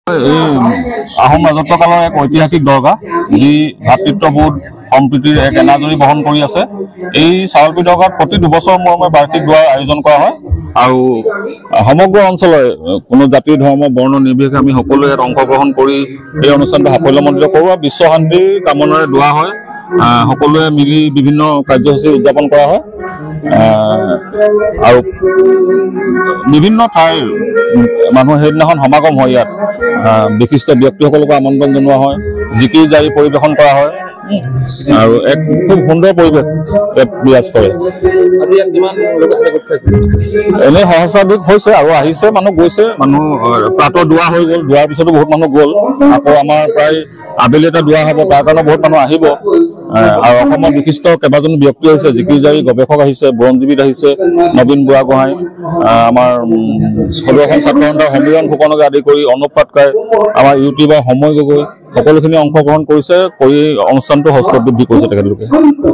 এই আহোম ৰাজত্বকালৰ এক ঐতিহাসিক দৰগাহ, যি ভাতৃত্ববোধ সম্প্ৰীতিৰ এক এনাজৰী বহন কৰি আছে। এই চাউলপীৰ দৰগাহত প্ৰতি 2 বছৰ মূৰে বাৰ্ষিক দোৱাৰ আয়োজন কৰা হয় আৰু সমগ্ৰ অঞ্চলৰে কোনো জাতি, ধৰ্ম, বৰ্ণ নিৰ্বিশেষে আমি সকলোৱে ইয়াত অংশগ্ৰহণ কৰি এই অনুষ্ঠানটো সাফল্যমণ্ডিত কৰোঁ আৰু বিশ্ব শান্তিৰ কামনাৰে দোৱা হয়। সকলোৱে মিলি বিভিন্ন কাৰ্যসূচী উদযাপন কৰা হয় আৰু বিভিন্ন ঠাইৰ মানুহ সেইদিনাখন সমাগম হয় ইয়াত। বিশিষ্ট ব্যক্তিসকলকো আমন্ত্ৰণ জনোৱা হয়, জিকিৰ জাৰি পৰিৱেশন কৰা হয় আৰু এক খুব সুন্দৰ পৰিৱেশ ইয়াত বিৰাজ কৰে। আজি ইয়াত কিমান লোক আছিলে গোট খাইছে? এনেই সহস্ৰাধিক হৈছে আৰু আহিছে মানুহ, গৈছে মানুহ। প্ৰাতঃ দোৱা হৈ গ'ল, দোৱাৰ পিছতো বহুত মানুহ গ'ল। আকৌ আমাৰ প্ৰায় আবেলি এটা দোৱা হ'ব, তাৰ কাৰণে বহুত মানুহ আহিব। আৰু অসমৰ বিশিষ্ট কেইবাজনো ব্যক্তি আহিছে, জিকিৰ জাৰি গৱেষক আহিছে, বুৰঞ্জীবিদ আহিছে, নবীন বুঢ়াগোহাঁই, আমাৰ সদৌ অসম ছাত্ৰ সন্থাৰ সমীৰণ ফুকনকে আদি কৰি অনুপ পাটকাই, আমাৰ ইউটিউবাৰ সময় গগৈ, সকলোখিনি অংশগ্ৰহণ কৰিছে, কৰি অনুষ্ঠানটো হস্তবৃদ্ধি কৰিছে তেখেতলোকে।